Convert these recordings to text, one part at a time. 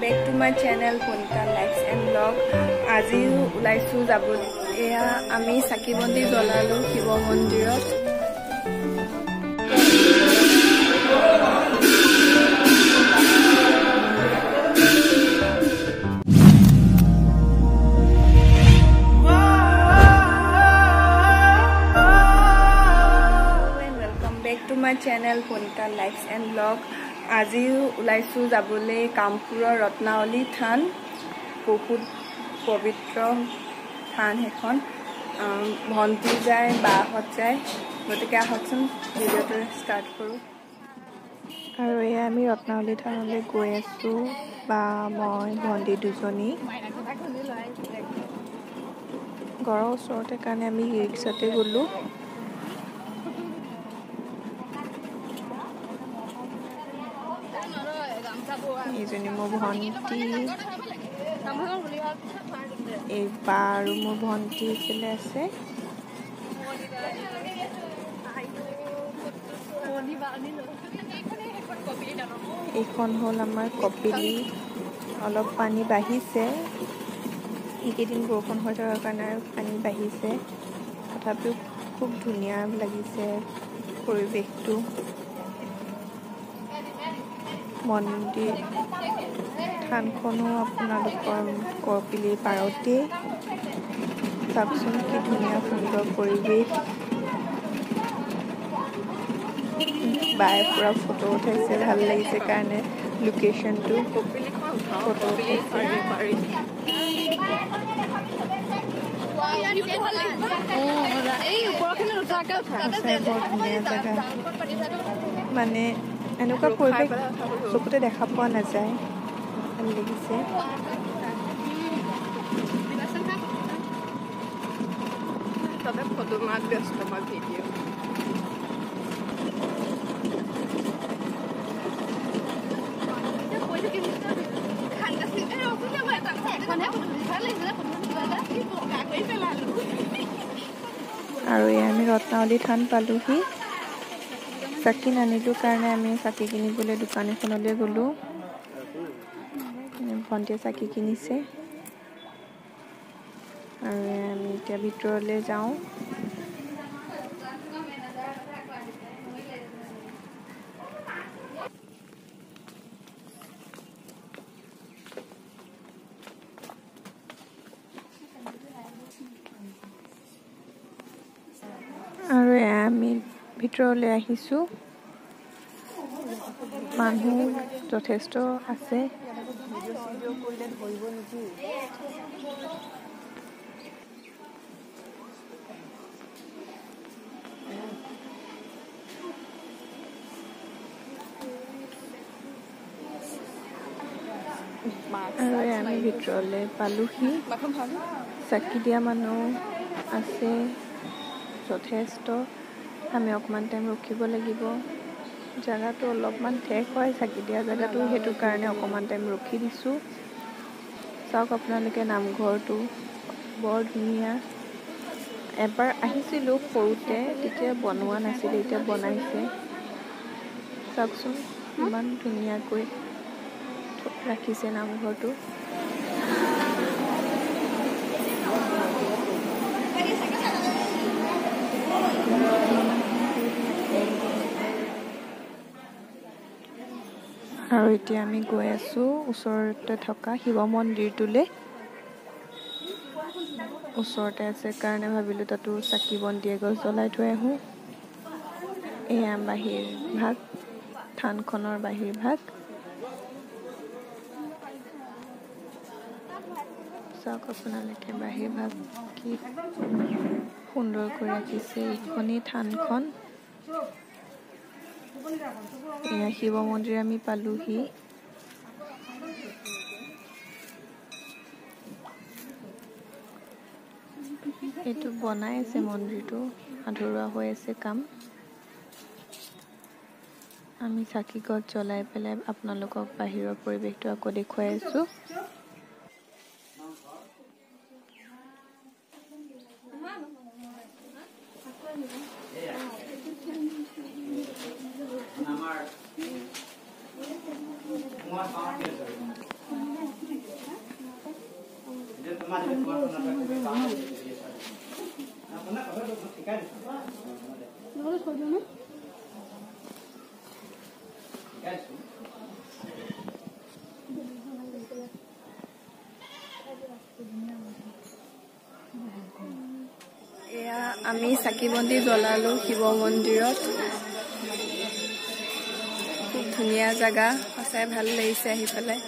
Back to my channel Panita likes and blog. আজিও ওলাইছোঁ যাব। এয়া আমি চাকি বন্তি জ্বলালোঁ শিৱ মন্দিৰত। Welcome back to my channel Panita likes and blog. আজিও ওলাইছোঁ যাবলৈ কামপুৰৰ ৰত্নাৱলী থান। বহুত পবিত্ৰ থান সেইখন। ভণ্টি যায়, বাহঁত যায়, গতিকে আহকচোন ভিডিঅ'টো ষ্টাৰ্ট কৰোঁ। আৰু এয়া আমি ৰত্নাৱলী থানলৈ গৈ আছোঁ, বা মই ভণ্টি দুজনী। ঘৰৰ ওচৰতে কাৰণে আমি ই ৰিক্সাতে গ'লোঁ। এইজনী মোৰ ভণ্টি, এই বা আৰু মোৰ ভণ্টি এইফালে আছে। এইখন হ'ল আমাৰ কপিলি। অলপ পানী বাঢ়িছে, এইকেইদিন বৰষুণ হৈ থকাৰ কাৰণে পানী বাঢ়িছে, তথাপিও খুব ধুনীয়া লাগিছে পৰিৱেশটো। মন্দিৰ থানখনো আপোনালোকৰ কপিলিৰ পাৰতেই। চাওকচোন কি ধুনীয়া সুন্দৰ পৰিৱেশ। বায়ে পুৰা ফটো উঠাইছে, ভাল লাগিছে কাৰণে লোকেশ্যনটো ফটো উঠাইছে। বৰ ধুনীয়া জেগা, মানে এনেকুৱা পৰিৱেশ চকুতে দেখা পোৱা নাযায়, ভাল লাগিছে। আৰু এই আমি ৰত্নাৱলী থান পালোহি। চাকি নানিলোঁ কাৰণে আমি চাকি কিনিবলৈ দোকান এখনলৈ গ'লোঁ। ভণ্টিয়ে চাকি কিনিছে। আৰু আমি এতিয়া ভিতৰলৈ যাওঁ। আৰু আমি ভিতৰলৈ আহিছোঁ। মানুহ যথেষ্ট আছে। আৰু আমি ভিতৰলৈ পালোহি। চাকি দিয়া মানুহ আছে যথেষ্ট। আমি অকণমান টাইম ৰখিব লাগিব। জেগাটো অলপমান ঠেক হয় চাকি দিয়া জেগাটো, সেইটো কাৰণে অকণমান টাইম ৰখি দিছোঁ। চাওক আপোনালোকে নামঘৰটো বৰ ধুনীয়া। এবাৰ আহিছিলোঁ সৰুতে, তেতিয়া বনোৱা নাছিলে, এতিয়া বনাইছে। চাওকচোন ইমান ধুনীয়াকৈ ৰাখিছে নামঘৰটো। আৰু এতিয়া আমি গৈ আছোঁ ওচৰতে থকা শিৱ মন্দিৰটোলৈ। ওচৰতে আছে কাৰণে ভাবিলোঁ তাতো চাকি বন্তি এগছ জ্বলাই থৈ আহোঁ। এয়া বাহিৰ ভাগ, থানখনৰ বাহিৰ ভাগ। চাওক আপোনালোকে বাহিৰ ভাগ কি সুন্দৰকৈ ৰাখিছে। এইখনেই থানখন। এয়া শিৱ মন্দিৰ আমি পালোহি। এইটো বনাই আছে মন্দিৰটো, আধৰুৱা হৈ আছে কাম। আমি চাকি গছ জ্বলাই পেলাই আপোনালোকক বাহিৰৰ পৰিৱেশটো আকৌ দেখুৱাই আছোঁ। এয়া আমি চাকি বন্তি জ্বলালো শিৱ মন্দিৰত। খুব ধুনীয়া জেগা, সঁচাই ভাল লাগিছে আহি পেলাই।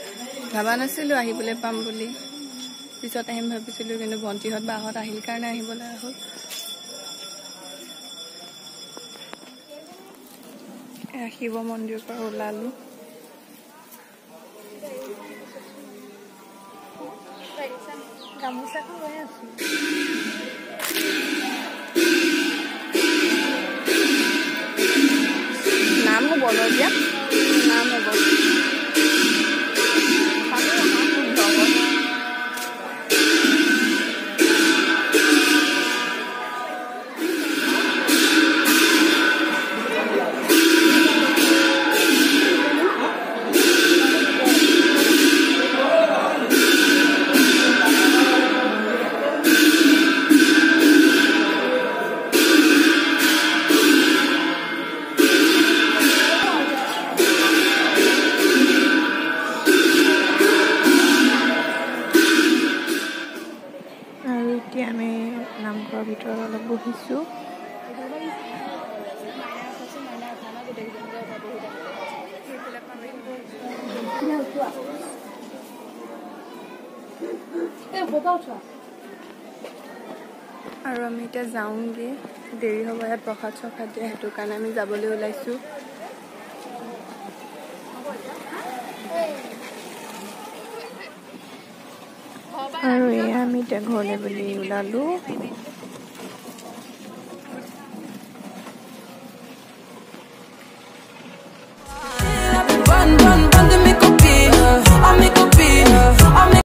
ভাবা নাছিলো আহিবলৈ পাম বুলি, পিছত আহিম ভাবিছিলো, কিন্তু ভণ্টিহঁত বাহঁত আহিল কাৰণে আহিবলৈ হ'ল। শিৱ মন্দিৰৰ পৰা ওলালো। গামোচাখন লৈ আছো। নাম হ'ব ন এতিয়া, নাম হ'ব। আৰু এতিয়া আমি নামঘৰৰ ভিতৰত অলপ বহিছোঁ। আৰু আমি এতিয়া যাওঁগৈ, দেৰি হ'ব, ইয়াত প্ৰসাদ চসাদ দিয়ে, সেইটো কাৰণে আমি যাবলৈ ওলাইছোঁ। আৰু এয়া আমি এতিয়া ঘৰলৈ বুলি ওলালোঁ।